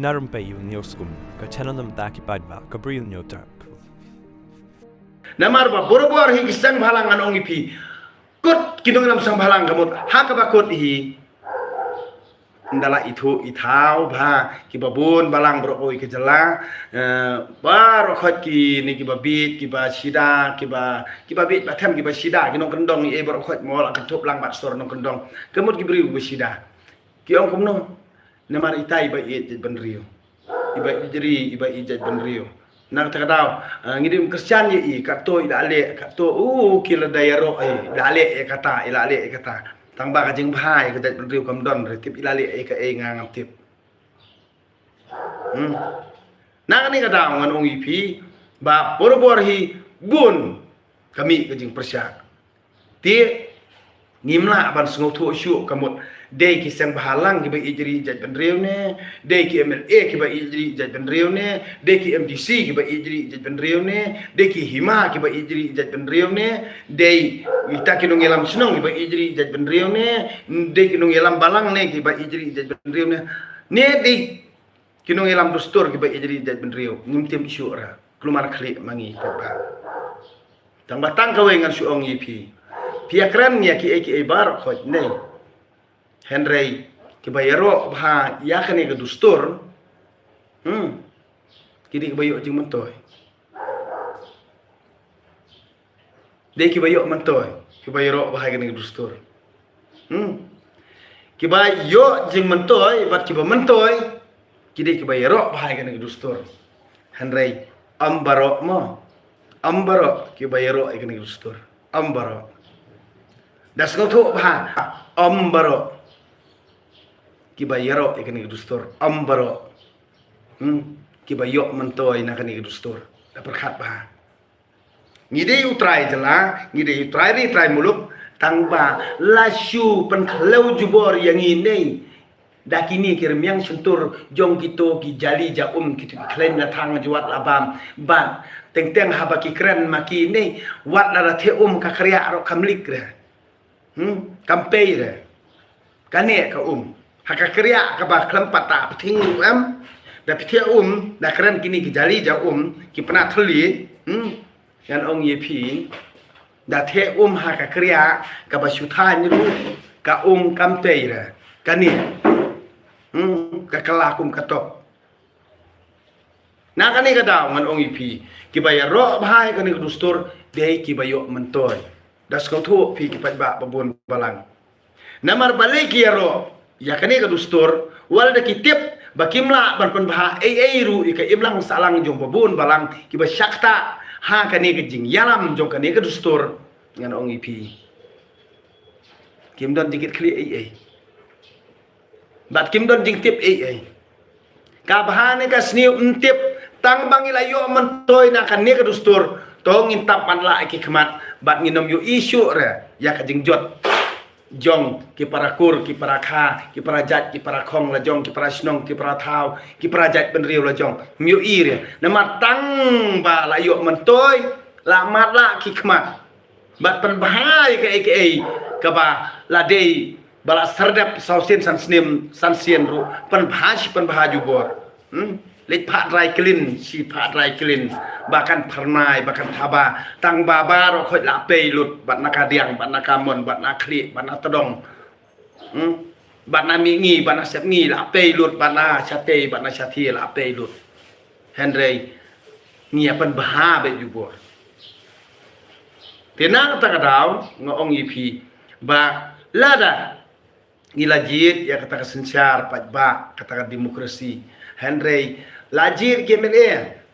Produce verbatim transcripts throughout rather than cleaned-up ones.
Narum pei ïa u News Kum, ka channel na bynta ki paidbah, ka briew Hynñiewtrep. Namar ba borabor hi ki seng bhalang ngan ong ïa phi. Kut ki nongïalam seng bhalang ka mut ha kaba kut hi. Ynda la ithuh ithaw bha kiba bun balang baroh kawei ka jylla, eh, baroh khoit kine kiba bieit, kiba shida, kiba, kiba bieit ba them, kiba shida, ki nongkyndong, eh, baroh khoit mo la kynthup lang bad sor nongkyndong. Ka mut ki briew ba shida. Ki ong kumno? Namar ita iba ïeit jaitbynriew, iba ïeit ri, iba ïeit jaitbynriew. Na kata ka daw, ah, ngi dei Khristan ïa i, kato i la leh, kato, uh, ki la da ïaroh, eh, i la leh ïa kata, i la leh ïa kata. Tang ba ka jingbha ïa ka jaitbynriew kam don re, tip i la leh ïa kaei nga ngam tip. Hmm. Na kane ka daw ngan ong ïa phi ba borabor hi bun ka mih ka jingpyrshah. Te ngim lah ban sngewthuh shuh ka mut dei ki seng bhalang kiba ïeit ri ïeit jaitbynriew ne, dei ki M L A kiba ïeit ri ïeit jaitbynriew ne, dei ki M D C kiba ïeit ri ïeit jaitbynriew ne, dei ki hima kiba ïeit ri ïeit jaitbynriew ne, dei kita ki nongïalam shnong kiba ïeit ri ïeit jaitbynriew ne, dei ki nongïalam balang ne kiba ïeit ri ïeit jaitbynriew ne, ne dei ki nongïalam dustur kiba ïeit ri ïeit jaitbynriew. Ngim tip shuh ra. Kulmar khlieh ma ngi paidbah. Tang ba tang kawei ngan shu ong ïa phi. Phi ïakren ïa kiei kiei baroh khoit ne. Hynrei kiba ïaroh bha ïa kane ka dustur. Hmm. Ki dei kiba ïoh jingmyntoi. Dei kiba ïoh myntoi, kiba ïaroh bha ïa kane ka dustur. Hmm. Kiba ïoh jingmyntoi bad kiba myntoi, ki dei kiba ïaroh bha ïa kane ka dustur. Hynrei ym baroh mo. Ym baroh kiba ïaroh ïa kane ka dustur. Ym baroh. Da sngewthuh bha, ym baroh kiba ïaroh ïa kane ka dustur. Ym baroh. Hmm. Kiba ïoh myntoi na kane ka dustur. Da pyrkhat bha. Ngi dei u trai jylla, ngi dei u trai ri trai muluk, tang ba la shu pynkhlaiñ jubor ïa ngi ne. Da kine ki rmiang shyntur jong kito ki jali ja um, kito ki khlaiñ la thang jwat la bam. Bad teng teng haba ki kren ma kine, wat la da theh um ka kriah ruh kam lik re. Hmm, kam pei re. Kane ka um. Ha ka kriah kaba khlem pat ta pthing ruh em. Da phi theh um, da kren kine ki jali ja um, ki pynat thli. Hmm. Ngan ong ïa phi. Da theh um ha ka kriah kaba shu thaiñ ruh, ka um kam pei re. Kane. Hmm, ka kylla kum ka top. Na kane ka daw ngan ong ïa phi, kiba ïaroh bha ïa kane ka dustur, dei kiba ïoh myntoi. Da sngewthuh phi ki paidbah ba bun balang. Namar balei ki ïaroh ïa kane ka dustur, wat la da ki tip ba kim lah ban pynbha ei ei ruh ïa ka imlang sahlang jong ba bun balang kiba shakta ha kane ka jingïalam jong kane ka dustur. Ngan ong ïa phi. Kim don jingkit khlieh ei ei. Bad kim don jingtip ei ei. Ka bha ne ka sniew ym tip, tang ba ngi la ïoh myntoi na kane ka dustur. To ngin tap ban lah ïa ki khmat, bad ngin ym ïohi shuh re ïa ka jingjot jong ki para kur, ki para kha, ki para jait, ki para khong la jong, ki para shnong, ki para thaw, ki para jaitbynriew la jong. Ym ïohi re. Namar tang ba la ïoh myntoi, la mad lah ki khmat. Bad pynbha ïa kaei kaei kaba la dei ba la serdep saw sien san snem san sien ruh pynbha shi pynbha jubor. Hmm? Leit phah dry clean, shi phah dry clean. Ba kan phyrnai, ba kan thaba. Tang ba baroh khoit la pei lut, bad na ka diang, bad na ka mon, bad na khlieh, bad na tdong. Hmm? Bad na mihngi, bad na sepngi, la pei lut, bad na shatei, bad na shathie, la pei lut. Hynrei ngi ïa pynbha beit jubor. Te na kata ka daw nga ong ïa phi ba lada ngi la jied ïa kata ka synshar paidbah, kata ka demokrasi. Hynrei la jied ki M L A,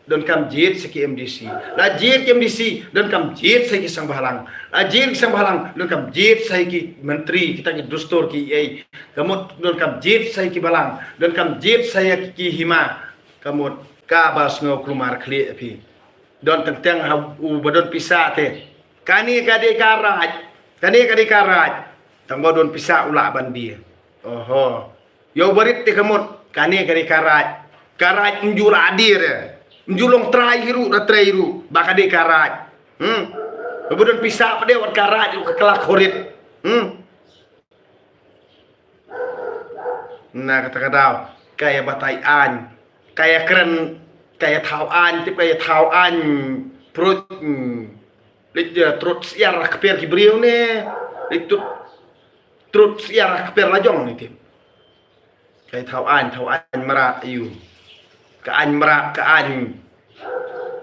donkam jied sa ki M D C. La jied ki M D C, donkam jied sa ki seng bhalang. La jied ki seng bhalang, donkam jied sa ki myntri, kita ki dustur ki ei. Ka mut donkam jied sa ki balang, donkam jied sa ki hima. Ka mut kaba sngew kulmar khlieh phi. Don teng teng ha u ba don pisa te. Kane ka dei ka raij. Kane ka dei ka raij. Tang ba don pisa u lah ban die. Oho. Ïa u barit te ka mut. Kane ka dei ka raij. Ka raij ym ju la die re. Ym ju long trai hi ruh, da trei ruh. Ba ka dei ka raij. Hmm. Ba don pisa pat de wat ka raij ruh ka kylla khurit. Hmm. Na kata ka daw, ka ïa batai aiñ, Ka ïa kren, ka ïa thaw aiñ, tip ka ïa thaw aiñ, prut, hmm. Leit, eh, trud syiar ha kper ki briew ne, leit trud, trud syiar ha kper la jong ne tip. Ka ïa thaw aiñ, thaw aiñ mrad aiu. Ka aiñ mrad, ka aiñ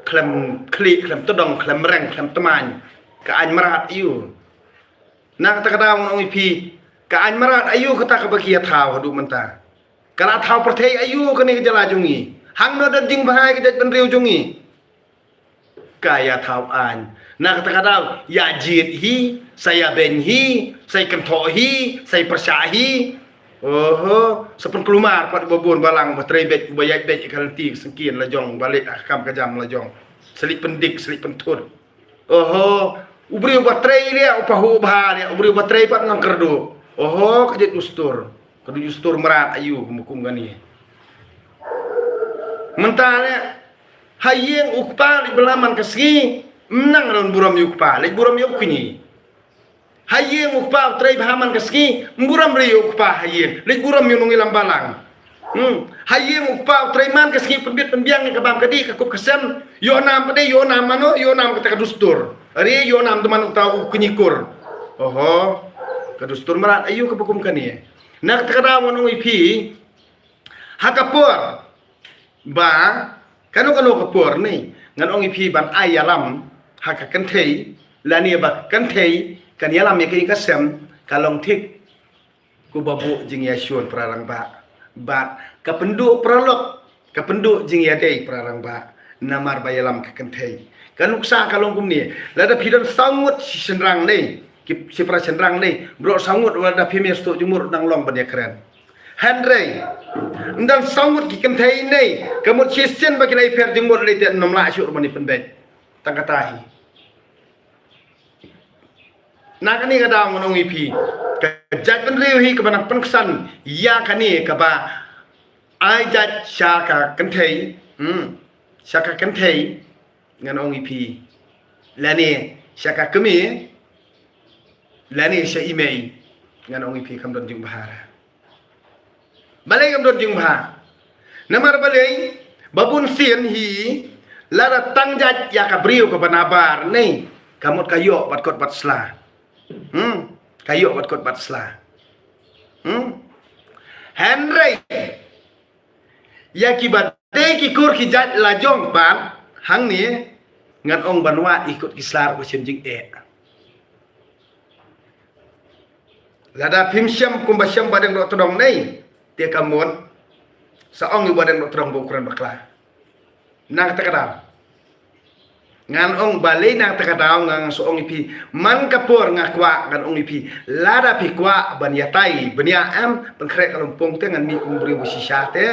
khlem khlieh, khlem tdong, khlem reng, khlem tmaiñ. Ka aiñ mrad aiu. Na kata ka daw ngan ong ïa phi, ka aiñ mrad aiu kata kaba ki ïa thaw haduh mynta. Ka la thaw pyrthei aiu kane ka jylla jong ngi. Hangno don jingbha ïa ka jaitbynriew jong ngi. Ka ïa thaw aiñ. Na kata ka daw, ïa jied hi, sa ïa beiñ hi, sa ïa kynthoh hi, sa ïa pyrshah hi. Oho, sa pynkulmar pat uba bun balang, uba trei beit, uba ïaid beit ïa ka lynti ka syngkien la jong, uba leit ha ka kam ka jam la jong. Sa leit pyndik, sa leit pynthut. Oho, u briew ba trei leh, u pahuh bha leh, u briew ba trei pat nang kyrduh. Oho, ka jait dustur. Ka dustur mrad aiu, kum kum kane. Mynta leh, ha ïing u kpa leit bha man ka sngi, ym nang don burom ïa u kpa, leit burom ïa u kñi. Ha ïing u kpa u trei bha man ka sngi, ym burom re ïa u kpa ha ïing, leit burom ïa u nongïalam balang. Hmm. Ha ïing u kpa u trei man ka sngi pynbit pynbiang ïa ka bam ka dih ka kup ka sem, ïoh nam pat de, ïoh nam mano, ïoh nam kata ka dustur. Re ïoh nam da man uta u kñi kur. Oho. Ka dustur mrad aiu kaba kum kane. Na kata ka daw ngan ong ïa phi. Ha ka por ba, kano kano ka por ne, ngan ong ïa phi ban ai ïalam ha ka kynthei, lane ba ka kynthei kan ïalam ïa ka ïing ka sem, ka long thik kumba buh jingïashun para rangbah. Bad ka pynduh paralok, ka pynduh jingïadei para rangbah. Namar ba ïalam ka kynthei. Ka nuksa ka long kumne, lada phi don saw ngut shi shynrang ne, ki shi para shynrang ne, baroh saw ngut lada phi mih sha jingmut dang long ban ïakren. Hynrei ynda saw ngut ki kynthei ne, ka mut shisien ba ki la ïapher jingmut lei te ym lah shuh ban ïa pynbeit. Tang kata hi. Na kane ka daw ngan ong ïa phi, ka jaitbynriew hi kaba nang pynksan ïa kane kaba ai jait sha ka kynthei. Hmm. Sha ka kynthei. Ngan ong ïa phi, lane sha ka kmie, lane sha i mei, ngan ong ïa phi kam don jingbha. Balei kam don jingbha? Namar balei, ba bun sien hi, lada tang jait ïa ka briew kaba nabar ne, ka mut ka ïoh bad kot bad sla. Hmm, ka ïoh bad kot bad sla. Hmm. Hynrei ïa kiba dei ki kur ki jait la jong pat hangne, ngan ong ban wad ïa ki kot ki sla ruh ba shem jingeh. Lada phim shem kumba shem Bah Deng Dohtdong ne, te ka mut sa ong ïa u Bah Deng Dohtdong ba u kren bakla. Na kata ka daw ngan ong balei na kata ka daw nga ngan sa ong ïa phi, man ka por nga kwah ngan ong ïa phi, lada phi kwah ban ïatai bniah em, pynkhreh ka lympung te ngan mih kum u briew ba shisha te.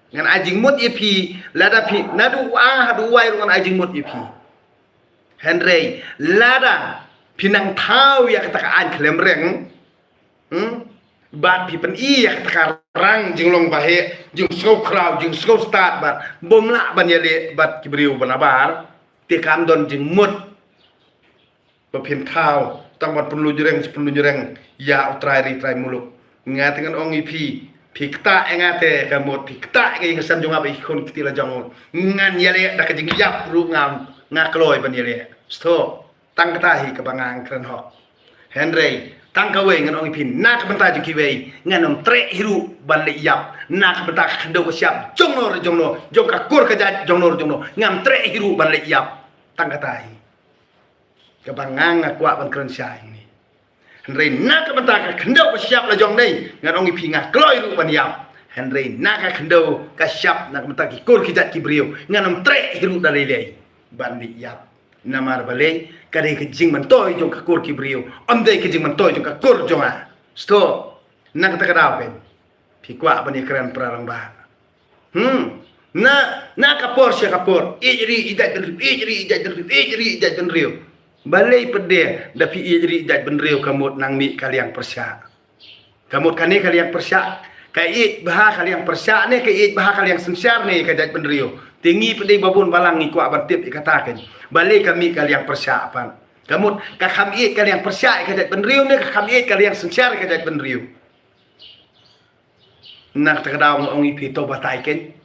Ngan ai jingmut ïa phi, lada phi naduh u A haduh u Y ruh ngan ai jingmut ïa phi. Hynrei lada phi nang thaw ïa kata ka aiñ khlem reng, hmm? Bad phi pyni ïa kata ka rang jinglong ba heh, jingsngew khraw, jingsngew stad bad bym lah ban ïaleh bad ki briew ba nabar, te kam don jingmut ba phin thaw tang ban pynlujreng shi pynlujreng ïa u trai ri trai muluk. Nga te ngan ong ïa phi, phi ktah ïa nga te ka mut, phi ktah ïa ka ïing ka sem jong nga bad ki khun ki kti la jong. Ngan ïaleh da ka jingïap ruh ngam, nga kloi ban ïaleh. Sdang. Tang kata hi kaba nga kren hok. Hynrei tang kawei ngan ong ïa phi, na ka bynta jong kiwei ngan ym treh hi ruh ban leh ïap. Na ka bynta ka khyndew ka shyiap jongno re jongno, jong ka kur ka jait jongno re jongno, ngam treh hi ruh ban leh ïap. Tang kata hi kaba nga nga kwah ban kren shai hangne. Hynrei na ka bynta ka khyndew ka shyiap la jong ne, ngan ong ïa phi nga kloi ruh ban ïap. Hynrei na ka khyndew ka shyiap, na ka bynta ki kur ki jait ki briew, ngan ym treh hi ruh da lei lei ban leh ïap. Namar balei, ka dei ka jingmyntoi jong ka kur ki briew, ym dei ka jingmyntoi jong ka kur jong nga. Sdang. Na kata ka daw phi kwah ban ïakren para rangbah. Hmm. Na, na ka por sha ka por, ïeit ri ïeit jaitbynriew, ïeit ri ïeit jaitbynriew, ïeit ri ïeit jaitbynriew. Balei pat de da phi ïeit ri ïeit jaitbynriew ka mut nang mih ka liang pyrshah. Ka mut kane ka liang pyrshah, ka ïeit bha ka liang pyrshah ne ka ïeit bha ka liang synshar ne ka jaitbynriew. Te ngi pat de ba bun balang ngi kwah ban tip ïa kata keiñ. Balei ka mih ka liang pyrshah pat. Ka mut ka kham ïeit ka liang pyrshah ïa ka jaitbynriew ne ka kham ïeit ka liang synshar ïa ka jaitbynriew. Na kata ka daw nga ong ïa phi to batai keiñ.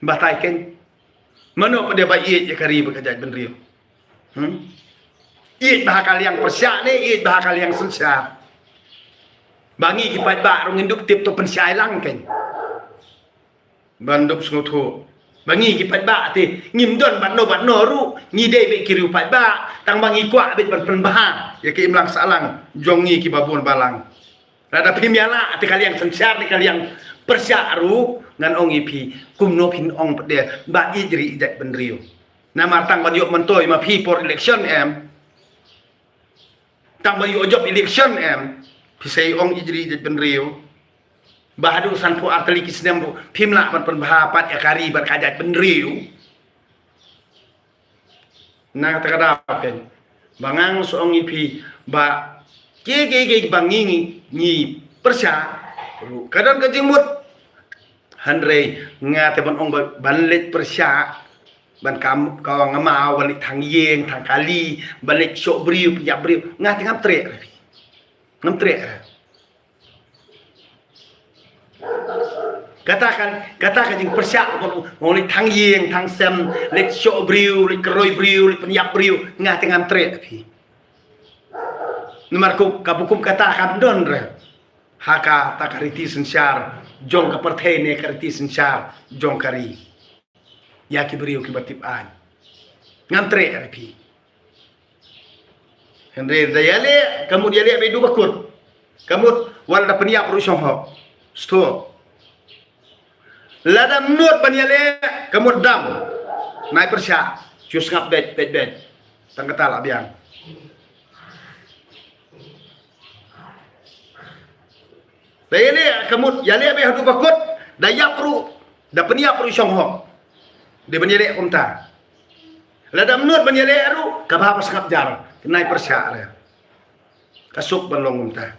Batai kein. Mano pat de ba ïeit ïa ka ri bad ka jaitbynriew? Hmm? Ïeit bha ha ka liang pyrshah ne ïeit bha ha ka liang synshar? Ba ngi ki paidbah ruh ngin dup tip to pynshai lang kein. Ban dup sngewthuh ba ngi ki paidbah te ngim don bad no bad no ruh, ngi dei bad ki riew paidbah, tang ba ngi kwah bad ban pynbha ïa ki imlang sahlang jong ngi ki babun balang. Lada phim ïa la te ka liang synshar ne ka liang pyrshah ruh, ngan ong ïa phi, kumno phin ong pat de ba ïeit ri ïeit jaitbynriew? Namar tang ban ïoh myntoi ma phi por election em? Tang ban ïoh jop election em? Phi sa ong ïeit ri ïeit jaitbynriew ba haduh sanphew artylli ki snem ruh phim lah ban pynbha pat ïa ka ri bad ka jaitbynriew. Na kata ka daw kein ba ngan sa ong ïa phi ba ki ki ki ba ngi ngi pyrshah ruh ka don ka jingmut. Hynrei nga te ban ong ba ban leit pyrshah ban kam ka nga mau ban leit thang ïing thang kali ban leit shoh briew pynïap briew, nga te ngam treh re phi. Ngam treh re. Kata kan, kata ka jingpyrshah ba u leit thang ïing thang sem, leit shoh briew, leit kyroi briew, leit pynïap briew, nga te ngam treh phi. Namar ka bukum kata kam don re ha kata ka riti synshar jong ka pyrthei ne ka riti synshar jong ka ri. Ïa ki briew kiba tip aiñ. Ngam treh re phi. Hynrei da ïaleh, ka mut ïaleh bad u bakut. Ka mut wat la da pynïap ruh shong hok. Sto. Lada mut ban ïaleh, ka mut dam. Nai pyrshah. Shu sngap beit beit beit. Tang kata la biang. Da ïaleh ka mut ïaleh bad haduh bakut, da ïap ruh, da pynïap ruh shong hok. Da ban ïaleh kumta. Lada mut ban ïaleh ruh, ka ba ba sngap jar, nai pyrshah re. Ka suk ban long kumta.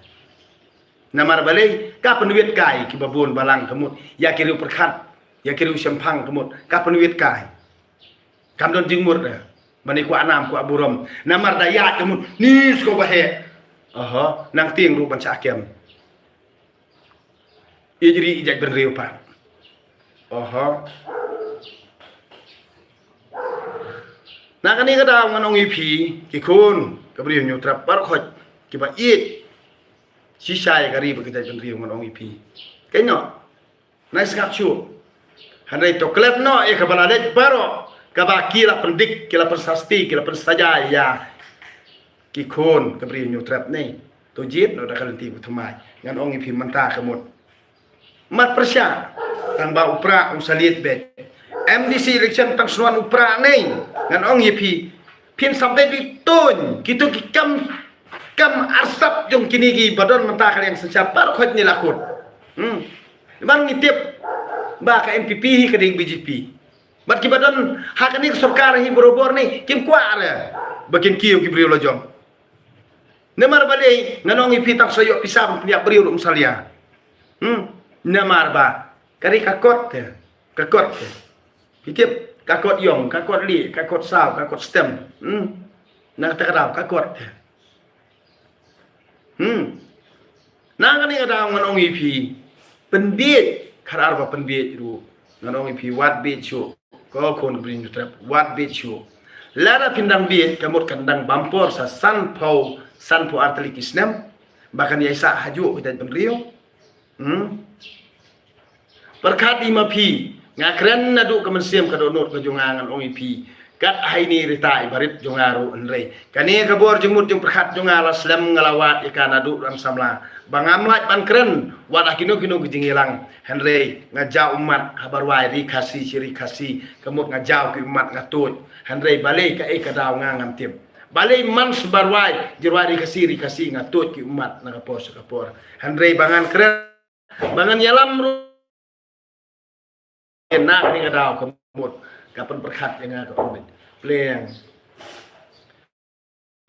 Namar balei ka pynwit kai ki babun balang ka mut ïa ki riew pyrkhat, ïa ki riew shemphang ka mut ka pynwit kai. Kam don jingmut re. Mane kwah nam kwah burom. Namar da ïa ka mut ni sko ba he. Oho, nang tieng ruh ban sha kem. Ïeit ri ïeit jaitbynriew pat. Oho. Na kane ka daw ngan ong ïa phi ki khun ka briew Hynñiewtrep baroh khoit kiba ïeit shisha ïa ka ri bad ka jaitbynriew ngan ong ïa phi. Kein noh. Nai sngap shuh. Hynrei to klet noh ïa kaba la leit baroh kaba ki la pyndik, ki la pynsasti, ki la pynsaja ïa ki khun ka briew Hynñiewtrep ne. To jied noh da ka lynti ba thymmai. Ngan ong ïa phi mynta ka mut. Mat pyrshah tang ba u Prah u sa leit beit. M D C election tang snuan u Prah ne. Ngan ong ïa phi. Phin sampe di tuñ kito ki kam kam arsap jong kine ki ba don mynta ka liang synshar baroh khoit ne la kut. Hmm. Ban ngi tip ba ka N P P hi ka dei B J P. Bad ki ba don ha kane ka sorkar hi barobor ne kim kwah re ba kin kiew ki briew la jong. Namar balei ngan ong ïa phi tang sa ïoh pisa ban pynïap briew ruh ym salia. Hmm. Namar ba ka ri ka kot te, ka kot te. Phi tip ka kot ïong, ka kot lieh, ka kot saw, ka kot stem. Hmm. Na kata ka daw ka kot te. Hmm. Na kane ka daw ngan ong ïa phi pynbiej, khadar ba pynbiej ruh ngan ong ïa phi wat biej shuh. Ko khun ka briew Hynñiewtrep wat biej shuh. Lada phin dang biej ka mut kan dang bam por sa sanphew, sanphew artylli ki snem ba kan ïai sah hajuh ka jaitbynriew. Hmm. Pyrkhat ïa ma phi, nga kren naduh ka mynsiem ka dohnud ka jong nga ngan ong ïa phi. Kat haini rita i barit jong nga ruh hynrei kane ka bor jingmut jingpyrkhat jong nga la slem nga la wad ïa ka naduh dang samla. Ba ngam lah ban kren wat ha kino kino ki jingïalang hynrei nga jaw ummat ha ba rwai ri Khasi shi ri Khasi ka mut nga jaw ki ummat nga tuid. Hynrei balei kaei ka daw nga ngam tip. Balei man shu ba rwai, ji rwai ri Khasi ri Khasi nga tuid ki ummat na ka por sha ka por. Hynrei ba ngan kren ba ngan ïalam ruh. Na kane ka daw ka mut ka pynpyrkhat ïa nga ka ong beit. Pliang.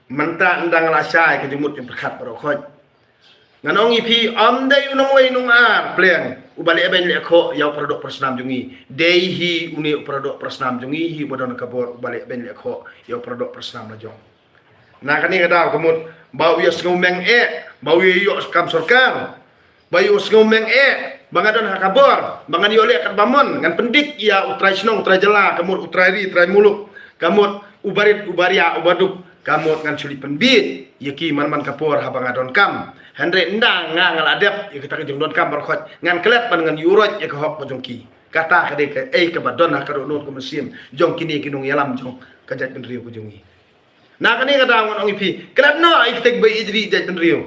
Mynta ynda nga la shai ka jingmut jingpyrkhat baroh khoit. Ngan ong ïa phi ym dei u nongwei nongar pliang uba leh beiñ leh khoh ïa u paradoh parasnam jong ngi. Dei hi une u paradoh parasnam jong ngi hi uba don ka bor uba leh beiñ leh khoh ïa u paradoh parasnam la jong. Na kane ka daw ka mut ba u ïa sngew meng eh ba u ïa ïoh kam sorkar. Ba ïoh sngew meng eh Ba nga don ha ka bor, ba ngan ïoh leh katba mon, ngan pyndik ïa u trai shnong, u trai jylla, ka mut u trai ri, u trai muluk, ka mut u barit, u baria, u baduk, ka mut ngan shu leit pynbieit ïa ki man man ka por haba nga donkam. Hynrei ynda nga nga la dep ïa kata ka jingdonkam baroh khoit, ngan klet ban ngan ïuh roit ïa ka hok ba jong ki. Kata ka dei kaei kaba don ha ka dohnud ka mynsiem jong kine ki nongïalam jong ka jaitbynriew ka jong ngi. Na kane ka daw ngan ong ïa phi, klet noh ïa kita kiba ïeit ri ïeit jaitbynriew.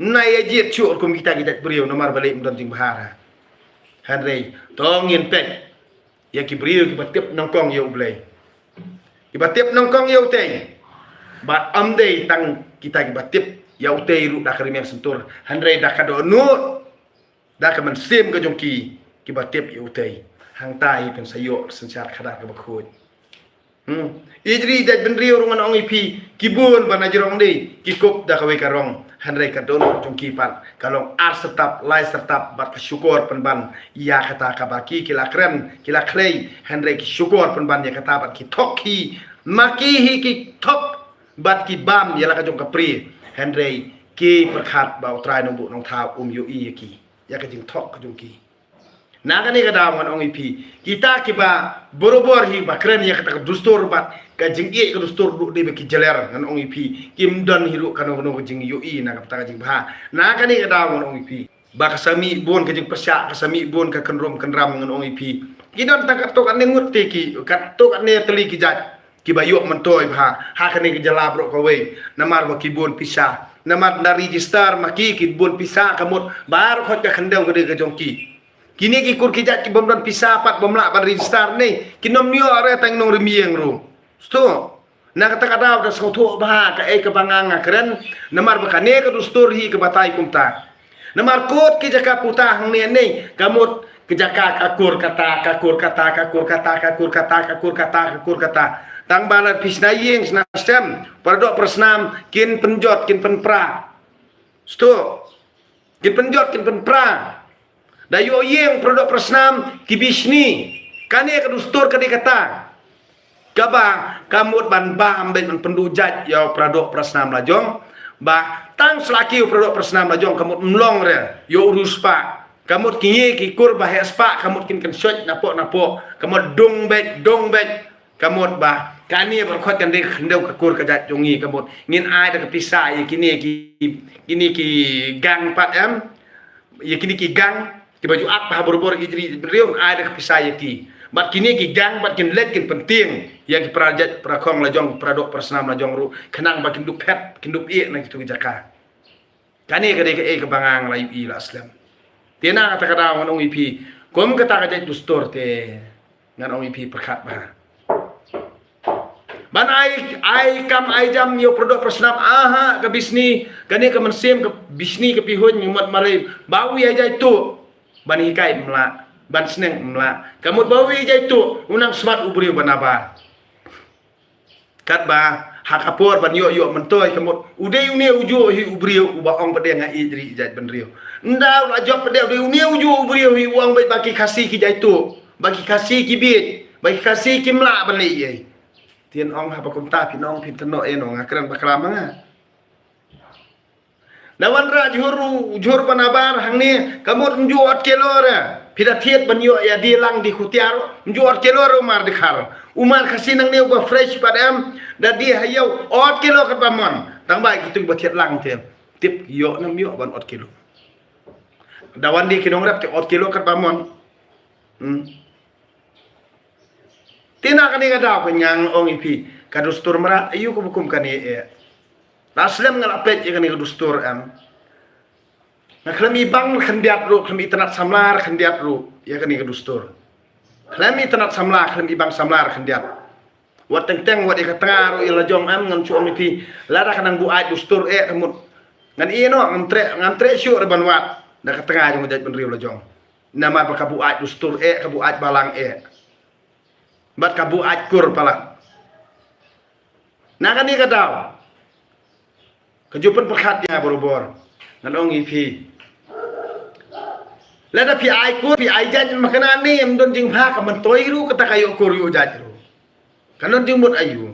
Nai ïa jied shuh kum kita ki jaitbynriew namar balei ym don jingbha. Hynrei to ngin peit ïa ki briew kiba tip nyngkong ïa U Blei, kiba tip nyngkong ïa utei. Bad ym dei tang kita kiba tip ïa utei ruh da ka rmiang syntur, hynrei da ka dohnud, da ka mynsiem ka jong ki, kiba tip ïa utei. Hangta hi phin sa ïoh synshar khadar kaba khuid. Hmm. Ïeit ri ïeit jaitbynriew ruh ngan ong ïa phi, ki bun ba na jrong dei ki kup da kawei ka rong, hynrei ka dohnud jong ki pat ka long ar syrtap, lai syrtap, bad ka shukor pynban ïa kata kaba ki ki la kren, ki la khlei, hynrei ki shukor pynban ïa kata bad ki thok hi, ma ki hi ki thok bad ki bam ïa la ka jong ka prie, hynrei ki pyrkhat ba U Trai Nongbuh Nongthaw um ïohi ïa ki, ïa ka jingthok ka jong ki. Na kane ka daw ngan ong ïa phi, kita kiba barabor hi ba kren ïa kata ka dustur bad ka jingïeit ka dustur ruh dei ba ki jler, ngan ong ïa phi, kim don hi ruh kano kano ka jingïohi na kata ka jingbha. Na kane ka daw ngan ong ïa phi, ba ka sa mih bun ka jingpyrshah, ka sa mih bun ka kynrum kynram, ngan ong ïa phi, ki don tang katto katne ngut te ki, katto katne tylli ki jait kiba ïoh myntoi bha ha kane ka jylla baroh kawei, namar ba ki bun pisa, namar da register ma ki, ki bun pisa, ka mut baroh khoit ka khyndew ka dei ka jong ki. Kine ki kur ki jait ki bym don pisa pat, bym lah ban register ne, kin ym ïoh re tang nongrymmiang ruh. Sto. Na kata ka daw da sngewthuh bha kaei kaba nga nga kren, namar ba kane ka dustur hi ka batai kumta. Namar kut ki jaka puta hangne ne, ka mut ka jaka ka kur kata, ka kur kata, ka kur kata, ka kur kata, ka kur kata, ka kur kata. Tang ba lada phi shna ïing shna stem, para doh para snam kin pynjot, kin pynpra. Sto. Kin pynjot, kin pynpra. Da ïoh ïing para doh para snam ki bishni. Kane ka dustur ka dei kata. Kaba ka mut ban bam beit ban pynduh jait ïa u para doh para snam la jong. Ba tang shlaki u para doh para snam la jong ka mut ym long re ïa u riewspah. Ka mut ki ngi ki kur ba heh spah ka mut kin kynshoit napoh napoh. Ka mut dung beit, dung beit. Ka mut ba kane baroh khoit kan dei khyndew ka kur ka jait jong ngi, ka mut ngin ai da ka pisa ïa kine ki, kine ki gang pat em. Ïa kine ki gang kiba ju ap ha barabor ïeit ri ïeit briew, ai da ka pisa ïa ki. Bad kine ki gang bad kin leit kin pyntieng ïa ki para jait para khong la jong, para doh para snam la jong ruh, khnang ba kin dup phet, kin dup ïeh na kitu ki jaka. Kane ka dei kaei kaba nga nga la ïohi la slem. Te na kata ka daw ngan ong ïa phi, kum kata ka jait dustur te ngan ong ïa phi pyrkhat bha. Ban ai, ai kam ai jam ïa u para doh para snam, aha, ka bishni, kane ka mynsiem ka bishni ka pihuiñ, mat marei, ba u ïa jai tuh ban hikai ym lah, ban sneng ym lah. Ka mut ba u ïa jai tuh u nang smat u briew ba nabar. Katba ha ka por ban ïoh ïoh myntoi ka mut u dei une u juh hi u briew uba ong pat de nga ïeit ri ïeit jaitbynriew. Ynda u la jop pat de u dei une u juh u briew hi u ong beit ba ki Khasi ki jai tuh, ba ki Khasi ki bieit, ba ki Khasi kim lah ban leh ei. Tien ong haba kumta phin ong phin tynnoh ei, nga kren bakla ma nga. Na wanrah jhur, jhur ba nabar hangne ka mut ym ju ot kelo re. Phi da thied ban ïoh ïa die lang die khutiar, ym ju ot kelo re u mar dkhar. U mar Khasi nangne uba fresh pat em, da die ha ïew, ot kelo katba mon. Tang ba kitu ba thied lang te tip ïoh ne ym ïoh ban ot kelo. Da wan die ki nongrep te ot kelo katba mon. Hmm. Te na kane ka daw ka ngan ong ïa phi, ka dustur mrad aïu kaba kum kane eh. La slem nga la peit ïa kane ka dustur em. Nga khlem ibang khyndiat ruh, khlem itynnad samla khyndiat ruh ïa kane ka dustur. Khlem itynnad samla, khlem ibang samla khyndiat. Wat teng teng wat ïa ka tnga ruh ïa la jong em, ngan shu ong ïa phi, lada ka nang buaid dustur eh ka mut. Ngan ïeh noh, ngam treh, ngam treh shuh re ban wad da ka tnga jong ka jaitbynriew la jong. Namar ba ka buaid dustur eh, ka buaid balang eh. Bad ka buaid kur palat. Na kane ka daw ka ju pynpyrkhat ïa nga barabor. Ngan ong ïa phi, lada phi ai kur, phi ai jait, ma kane ne ym don jingbha, ka myntoi ruh kata ka ïoh kur ïoh jait ruh. Ka don jingmut aïu?